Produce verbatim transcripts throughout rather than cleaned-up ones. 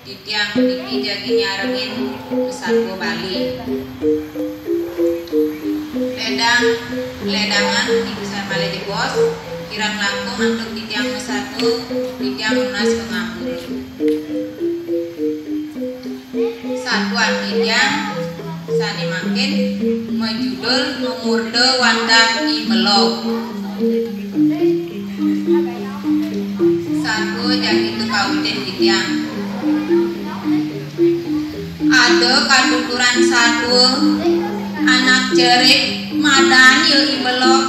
Titiang niki jagi nyarengin Nusantara Bali. Ledang, ledangan niki saya malih jebos, kirang langkung antuk titiang Nusantara, titiang nunas pangapura. Satuan titiang sané mangkin majudul Mamurda Wantah I Belog. Satua jagi kawitin titiang. Ada katuturan satua, anak cerik, madan ia I Belog.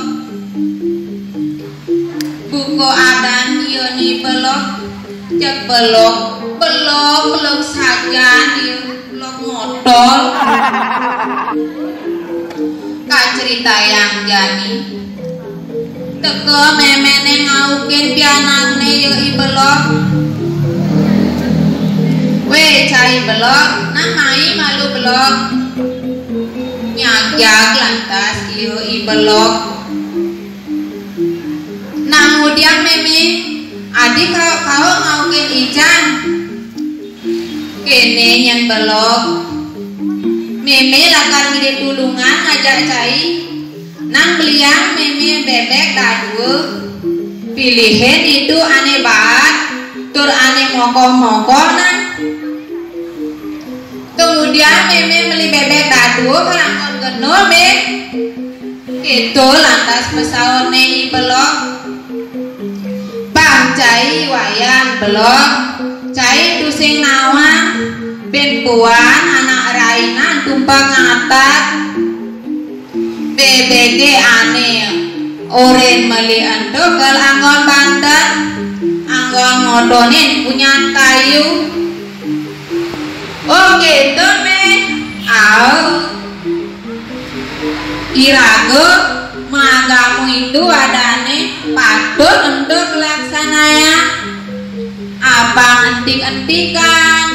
Buka adan ia né I Belog, jeg belog, belog, belog sajan ia, belog ngotol. Kacritayang jani. Teka méméné ngaukin pianakné ia I Belog. "Wéh, cai Belog, nah mai malu Belog." Nyagjag lantas ia I Belog. "Nah ngudiang mémé, adi kaok-kaok ngaukin ican." "Kéné nyén Belog. Mémé lakar ngidih tulungan ngajak cai. Nah beliang mémé bébék dadua. Pilihin ditu ané baat, tur ané mokoh-mokoh nah. Kemudian mémé meli bébék dadua, kal anggon genah, Mé." Kéto lantas pasautné I Belog. "Bah cai Wayan Belog, cai tusing nawang, bin puan anak rainan tumpek ngatat. Bébéké ané orin meli ento kal anggon banten, anggon ngotonin punyan kayu." "Oh, kéto, Mé. Au. Iraga maagama Hindu adané patut ento kalaksanayang. Apang entik-entikan,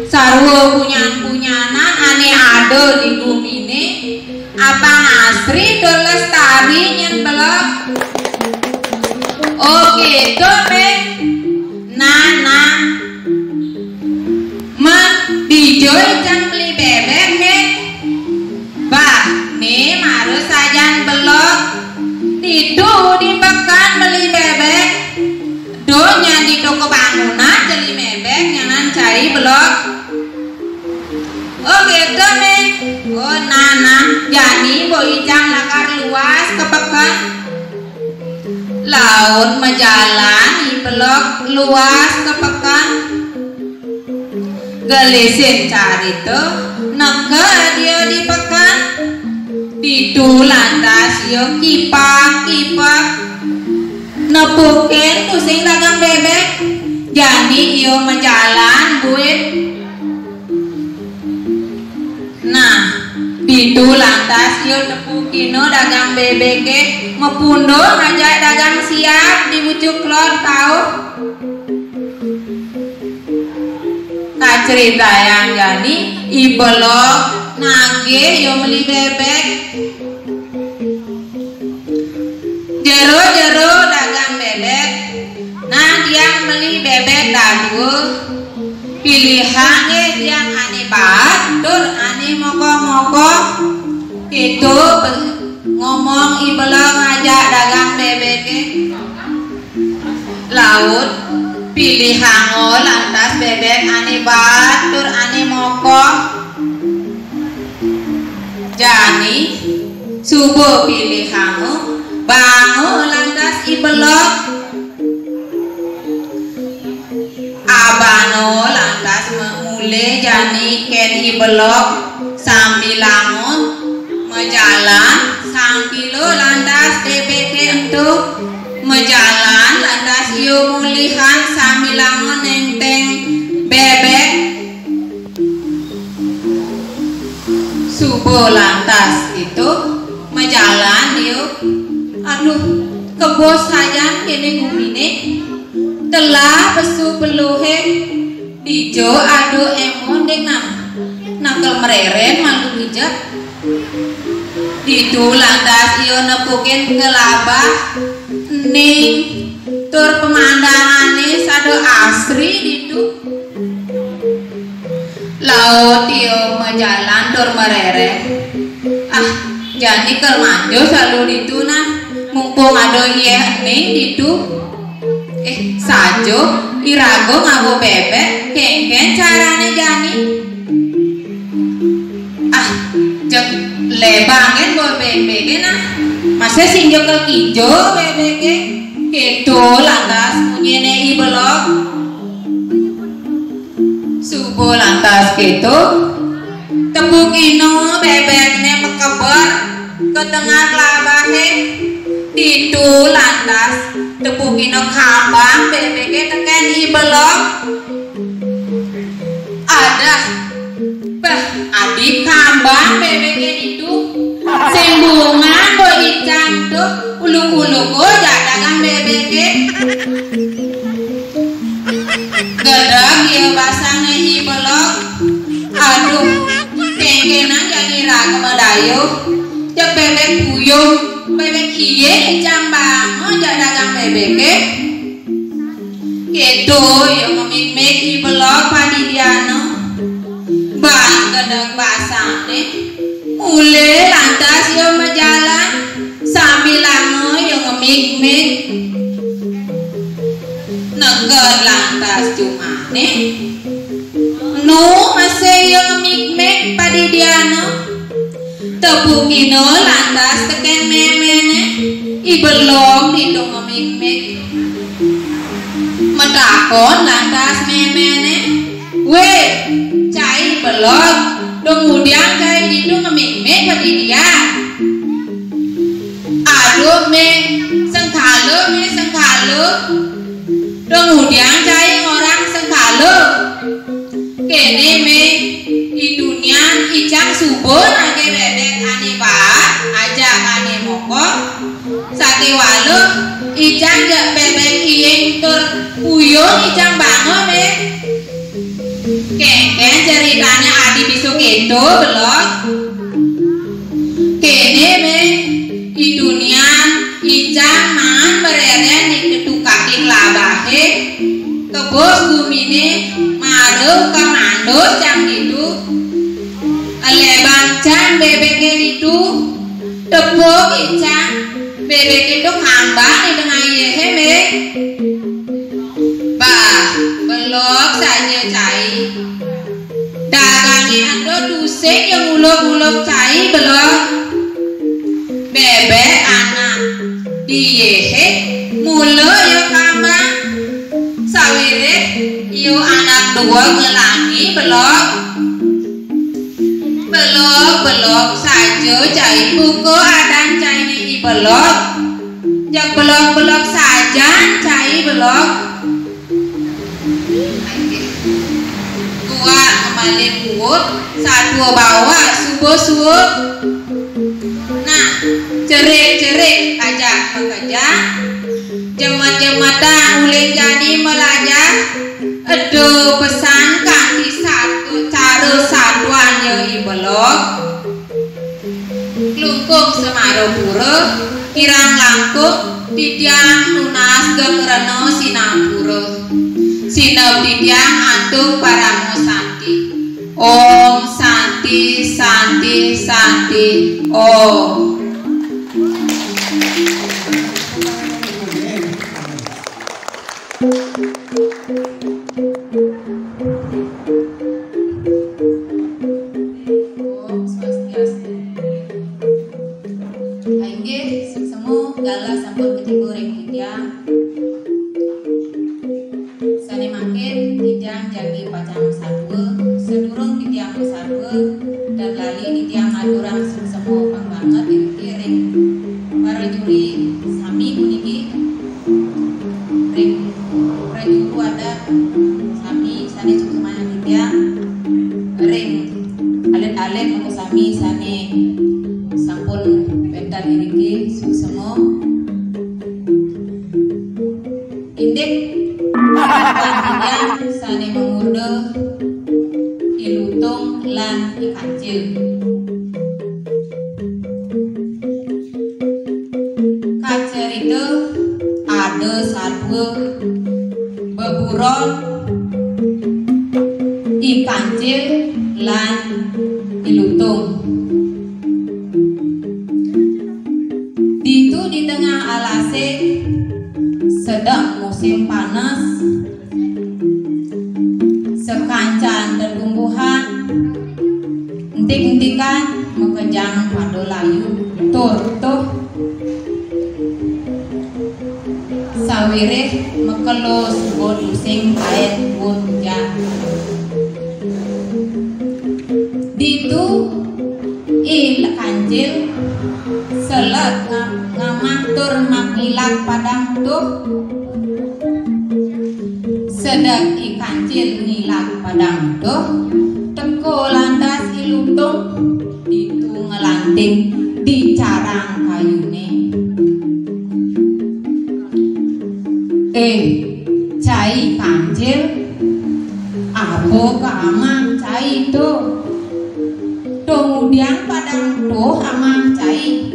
sarwa punyan-punyanan ané ada di guminé, apang asri tur lestari nyén Belog." "Oh, kéto, Mé. Nah, nah. Mén, dija ican meli bébék, Mé?" "Bah, Mé mara sajan Belog. Ditu di pekan meli bébék. Eda nyén di toko bangunan meli bébék, nyanan cai Belog." "Oh, kéto, Mé. Oh, nah, nah. Jani bo ican lakar luas ka pekan." Laut majalan I Belog luas ka pekan. Gelisin carita, neked ia di pekan. Ditu lantas ia kipak-kipak nepukin tusing dagang bébék. Jani ia majalan buin. Nah, ditu lantas ia nepukina dagang bébéké, mapundung ajak dagang siap di bucu kelod kauh. Kacritayang jani, I Belog nagih ia meli bébék. Jero-jero dagang bébék, nah tiang meli bébék dadua. Pilihang nggih tiang ané baat tur ané mokoh-mokoh. Kéto pe-, ngomong I Belog ngajak dagang bébéké. Laut, pilihanga lantas bébék ané baat tur ané mokoh. Jani, suba pilihanga, baanga lantas I Belog. Abana lantas ma-, mulih jani kén I Belog, sambilanga majalan, sangkila lantas bébéké ento. Majalan lantas ia mulihan sambilanga néngténg bébék. Suba lantas ditu, majalan ia. Aduh, kebus sajan kéné guminé. Telah pesu peluhé. Dija ada émon dek nam. Nangkal mrérén malu bijak. Ditu lantas ia nepukin kelabah, ning, tur pemandangané sada asri ditu. Tio majalan tur marereh. Ah, jani ker manjo salu ditu nah. Mumpung ada Yéh Ning ditu. Eh, sajo, iraga ngaba bébék, kénkén carané jani? Ah, jeg lebangin ba bébéké nah. Masih sinjo kekinjo bébéké. Kéto lantas munyiné I Belog. Suba lantas kéto, tepukina bébékné makeber ka tengah klabahé. Ditu lantas tepukina kambang bébéké tekén I Belog. Adah, bah, adi kambang bébéké ditu. Sing bungan ba icang to, uluk-uluk jak dagang bébéké. Gedeg ia basangné I Belog. Aduh, kéngkénang jani raga madaya. Jeg bébék puyung, bébék iye icang bangun jak dagang bébéké. Kéto ia ngemig-mig I Belog padidiana. Ban gedeg basangné, mulih lantas ia majalan, sambilanga ia ngemig-mig. Neged lantas jumahné, nu masih ia ngemig-mig padidiana. Tepukina lantas tekén méméné, I Belog ditu ngemig-mig. Matakon lantas méméné, "Wéh, cai Belog, da ngudiang cai ditu ngemig-mig padidian?" "Aduh, Mé, sengkala, Mé, sengkala. Da ngudiang cai ngorang sengkala." "Kéné, Mé, i dunian icang suba nagih bébék ané baat, ajak ané mokok. Sakéwala icang jeg bébék iing tur puyung icang bangun, Mé." "Kénkén caritané adi bisa kéto, Belog?" "Kéné, Mé, i dunian icang maan marérén di ketukak di kelabahé, kebus guminé mara ka mandus cang ditu. Lebang cang bébéké ditu, tepuk icang, bébéké to kambang di tengah yéhé, Mé." "Bah, Belog saja cai. Dagangé ento tusing ia nguluk-nguluk cai, Belog. Bébék anak di yéhé mula ia kambang. Sawiréh ia anak dua ngelangi, Belog." "Belog, Belog saja cai, buka adan cainé I Belog. Jak Belog-Belog sajan cai, Belog." Gua ngemali kuut, satua bawa suba suup. Nah, cerik-cerik ajak makejang, jemet-jemetan ulih jani malajah, eda pesan kanti satu cara satuan ia I Belog. Klungkung Semarapura, kirang langkung titiang nunas geng rena sinampura. Sineb titiang antuk parama santi. Om Santi, Santi, Santi, Om. Om Swastiastu. Inggih, suksma galah sampun katiba ring titiang. Sané mangkin titiang jagi pacang masatua, sadurung titiang masatua, tan lali titiang ngaturang suksma pang banget ring, ring para juri sami puniki. Ring prajuru adat sami sané suksmayang titiang, ring alit-alit makasami sané sampun wénten iriki suksma. Indik titiang sané mamurda I Lutung lan I Kancil. Kacarita ada satua beburon I Kancil lan I Lutung. Ditu di tengah alasé sedek musim panas, sakancan tetumbuhan entik-entikan makejang pada layu tur tuh sawiréh makelo suba tusing taén tuun ujan. Ditu I Kancil seleg nga-, ngamah tur mangilak padang tuh. Sedek I Kancil ngilak padang tuh, teka lantas I Lutung ditu nglanting di carang kayuné. "Eh, cai Kancil, apa ka amah cai to? To ngudiang padang tuh amah cai.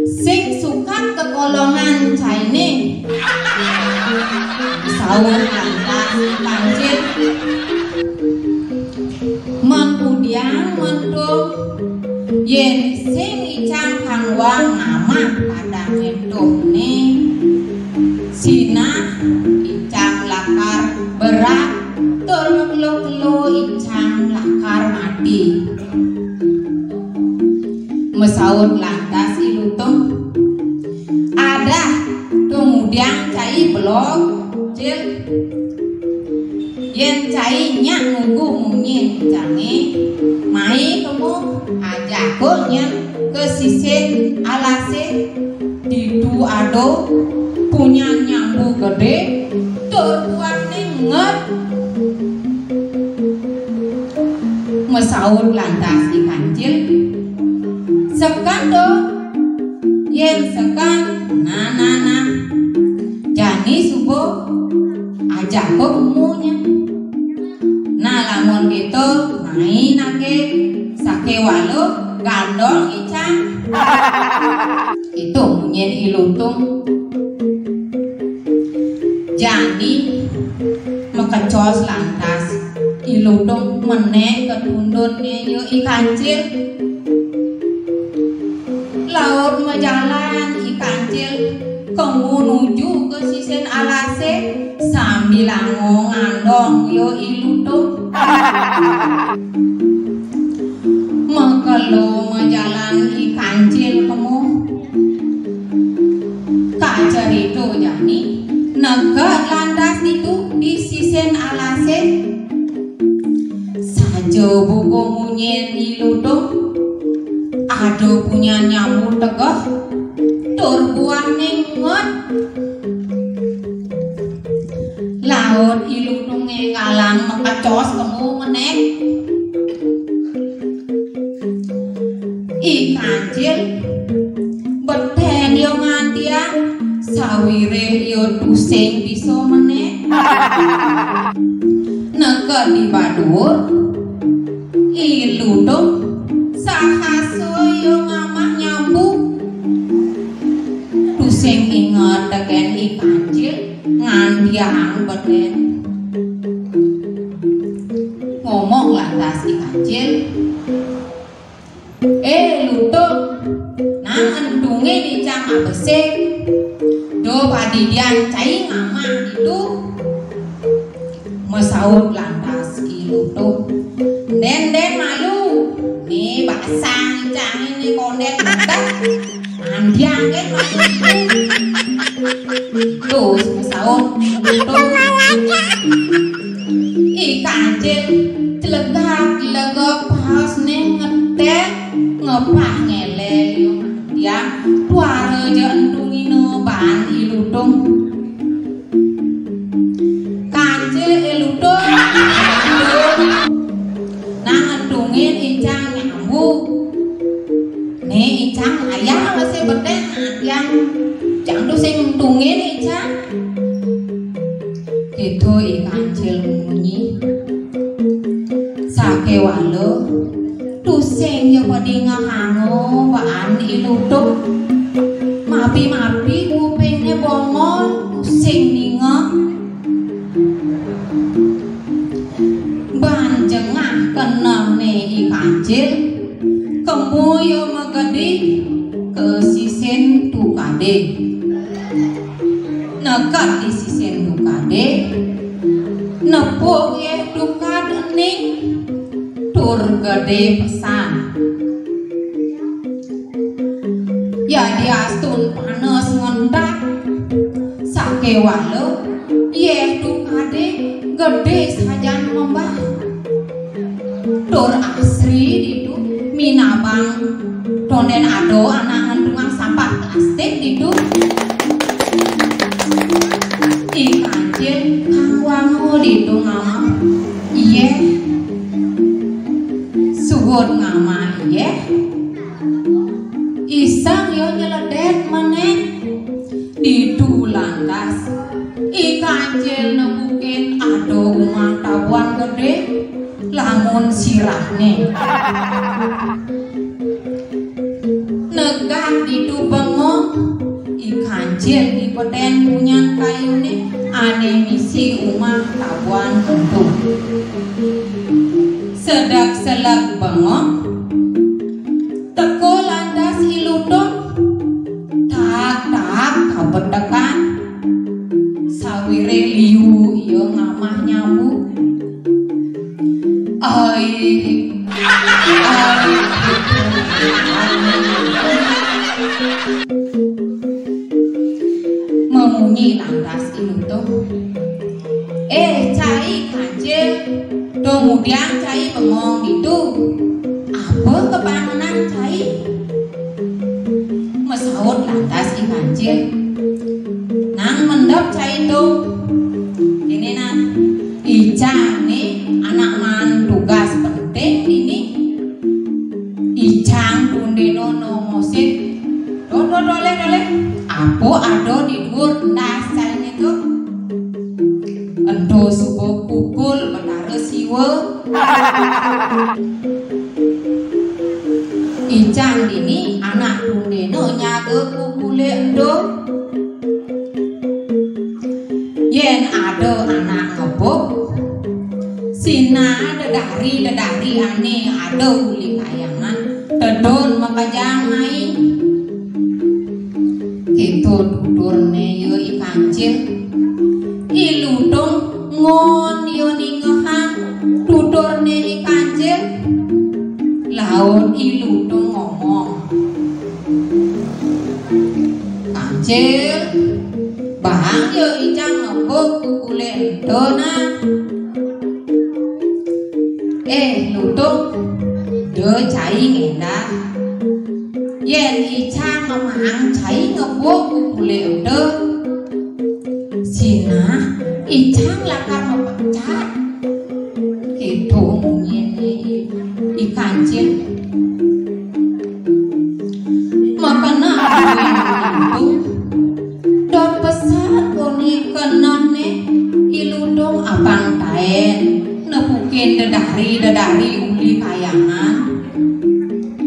Sing sukat kekolongan cainé." Saur lantas I Kancil, "Men ngudiang men to, yén sing icang kanggoang ngamah padang tuh né, sinah icang lakar berag tur makelo-kelo icang lakar mati." Masaut lantas I Lutung, "Adah, to ngudiang cai belog, Cil. Yén cai nyak ngugu munyin icangé, mai kemo ajaka nyen ka sisin alasé. Ditu ada punyan nyambu gedé tur buahné nget." Masaut lantas I Kancil, "Seken to, yén seken, nah, nah, nah. Jani suba ajaka kemo nyen. Nah, lamun kéto, mai naké sakéwala gandong icang." Kéto munyin I Lutung. Jani makecos lantas I Lutung menék ka tundunné ya I Kancil. Laut majalan I Kancil kemu nuju ka sisin alasé sambilanga ngandong ya I Lutung. Makelo majalan I Kancil kemu. Kacarita jani, neked lantas ditu di sisin alasé. Saja buka munyin I Lutung, ada punyan nyambu tegeh, tur buahné nget. Laut I Lutungé kalang makecos kemu menék. I Kancil, betén ya ngantiang, sawiréh ya tusing bisa menék. Neked di badur, I Lutung sahasa ya ngamah nyambu. Tusing inget tekén I Kancil, ngantiang betén. Ngomong lantas I Kancil, "Eh, Lutung, nang entungin icang abesik. Do padidian cai ngamah ditu." Masaut lantas I Lutung, "Ndén, ndén malu. Né basang icangé né kondén betén. Ngantiang kén malu." Terus masaut I Lutung. I Kancil jlegag-jlegeg paosné ngetén ngepah ngélél ya ngantiang tuara ja entungina baan I Lutung. "Kancil, eh, Lutung. Nang entungin icang nyambu. Né icang layah masih betén ngantiang icang tusing entungin icang." Kéto I Kancil munyi. Sakéwala tusing ya padingehanga baan I Lutung. Mapi-mapi kupingné bongol, tusing ningeh. Ban jengah kenehné Kancil, kemu ia magedi ka sisin tukadé. Neked di sisin tukadé, nepuk yéh tukad ening tur gedé pesan. Yadiastun panes ngentak, sakéwala yéh tukadé gedé sajan membah. Tur asri ditu minabang tondén ada anak ngentungang sampah plastik ditu. I Kancil kangwanga ditu ngamah. Iyéh. Suud ngamah iyéh. Iseng ia nyeledét manéh. Ditu lantas I Kancil nepukin ada umah tabuan gedé lamun sirahné. Negak ditu bengong, I Kancil di petén punyan kayuné ané misi umah tabuan ento. Sedek-sedek bengong, teka lantas I Lutung, taak-taak kabetekan, sawiréh liu ia ngamah nyambu. Ai, ai. Mamunyi lantas I Lutung. "Eh, cai Kancil, to mudiang cai bengong ditu. Apa kapangenan cai?" Masaut lantas I Kancil. "Nang mendep cai to. Kéné nah, icang né anak maan tugas penting dini. Icang tundéna nongosin. To, to, tolih, tolih. Apa ada di duur endas cainé to? Ento suba kukul Betara Siwa. Icang dini anak tundéna nyaga kukulé ento. Yén ada anak ngebuk, sinah dedari-dedari ané ada uli kahyangan, tedun makejang mai." Kéto tuturné ia I Kancil. I Lutung ngon ia ningehang tuturné I Kancil. Laut I Lutung ngomong, "Kancil, baang ia icang ngebuk kukulé ento nah." "Eh, Lutung, da cai ngendah. Yén icang ngemaang cai ngebuk kukulé ento, sinah icang lakar mapecat." Kéto munyiné I Kancil. Makana dot pesan koné kenehné I Lutung apang taén nepukin dedari-dedari uli kahyangan.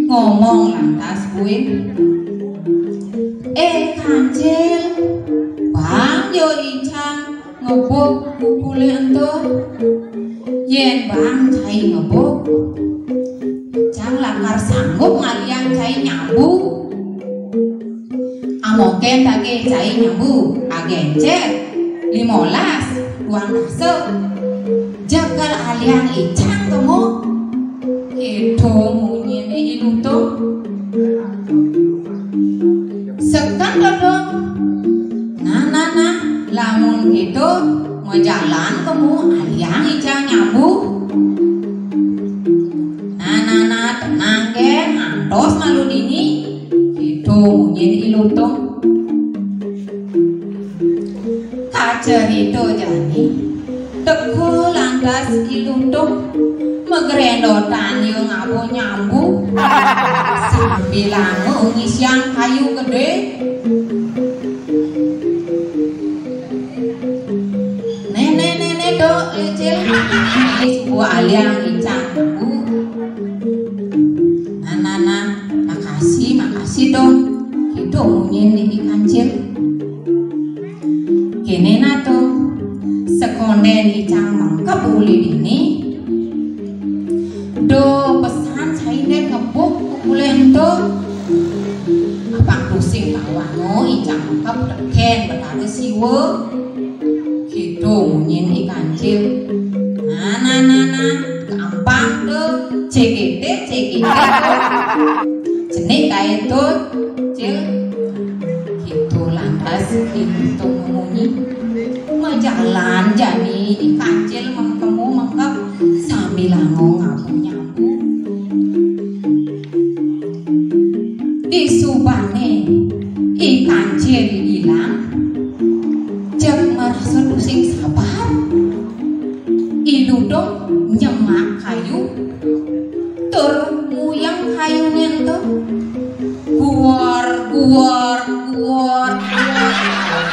Ngomong lantas buin, "Eh, Kancil, baang ja icang ngebuk kukulé ento. Yén baang cai ngebuk, icang lakar sanggup ngalihang cai nyambu. Amokén tagih cai nyambu, agéncér, limolas, duang dasa. Jeg kal alihang icang kemu." Kéto munyiné I Lutung. Seken to, Dung. Nah, nah, nah, lamun kéto, majalan kemu alihang icang nyambu. Nah, nah, nah, tenang kén, antos malu dini. Kéto munyin I Lutung. Kacarita jani, teka lantas I Lutung, magrendotan ia ngaba nyambu, sambilanga ngisiang kayu gedé. "Né, né, né, né, Duk, Licil. Né, suba alihang icang nyambu." "Nah, nah, nah, makasih, makasih, Dung." Kéto munyin I Kancil. Kéné nah to, sekondén icang mangkep uli dini, da pesan cai Wano icang mengkep teken Betara Siwa. Gitu munyin I Kancil. Nah, nah, nah, nah, gampang to. Cekete, cekete to. Cenik kae to, Cil. Gitu lantas I Lutung munyi. Majalan jani I Kancil mengkemu mengkep sambilanga ngambu-nyambu. Disubane I Kancil ilang, jeg marasa tusing sabar. I Lutung nyemak kayu, tur nguyang kayune ento. Guor, guor, guor, guor.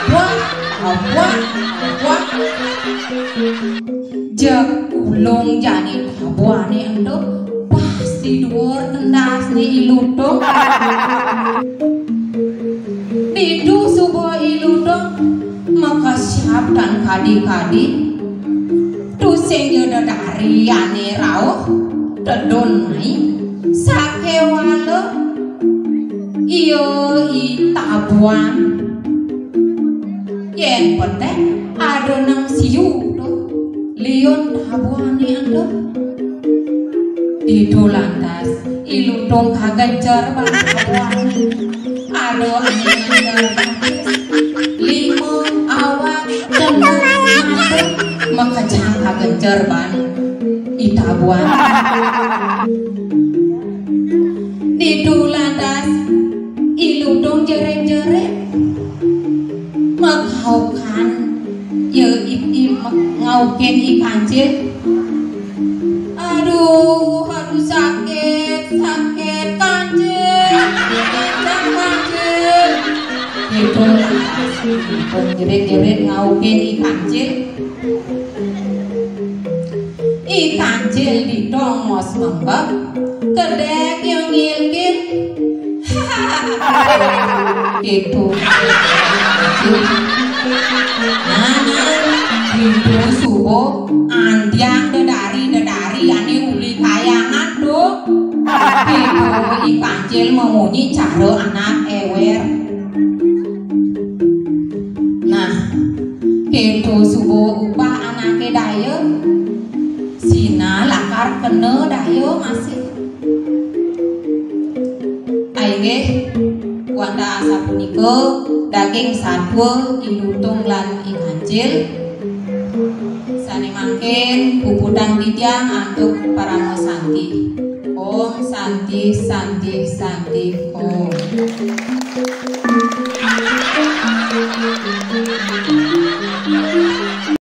Wah, wah, wah. Jeg ulung jani tabuhane ento pas di duur tendasne I Lutung. Ditu suba I Lutung makesiab tan kadi-kadi. Tusing ya dedari ane rauh tedun mai. Sakewala iya I Tabuhan. Yen petek ada nang siu to, liun tabuhane ento. Ditu lantas I Lutung kagencer baan tabuhane. Ada ane ngancer batis, lima, awak, tengen, mata, makejang kagencer baan I Tabuhan. Ditu lantas I Lutung jerit-jerit. Magaukan ya I, I, ngaukin I Kancil. Aduh, aduh, sakit, sakit, Kancil. Sakit, Kancil. Gitu lantas I Lutung jerit-jerit ngaukin I Kancil. I Kancil ditongos mengkep, kedek ya ngilkil. Gitu. Nah, nah, gitu suba antiang dedari-dedari ane uli kayangan to. Gitu I Kancil mamunyi cara anak ewer. Nah, gitu suba upah anake daya. Sinah lakar kena daya masih. Inggih, wantah asapunika daging satua I Lutung lan I Kancil. Sane mangkin puputang titiang antuk parama santi. Om Santi, Santi, Santi, Om.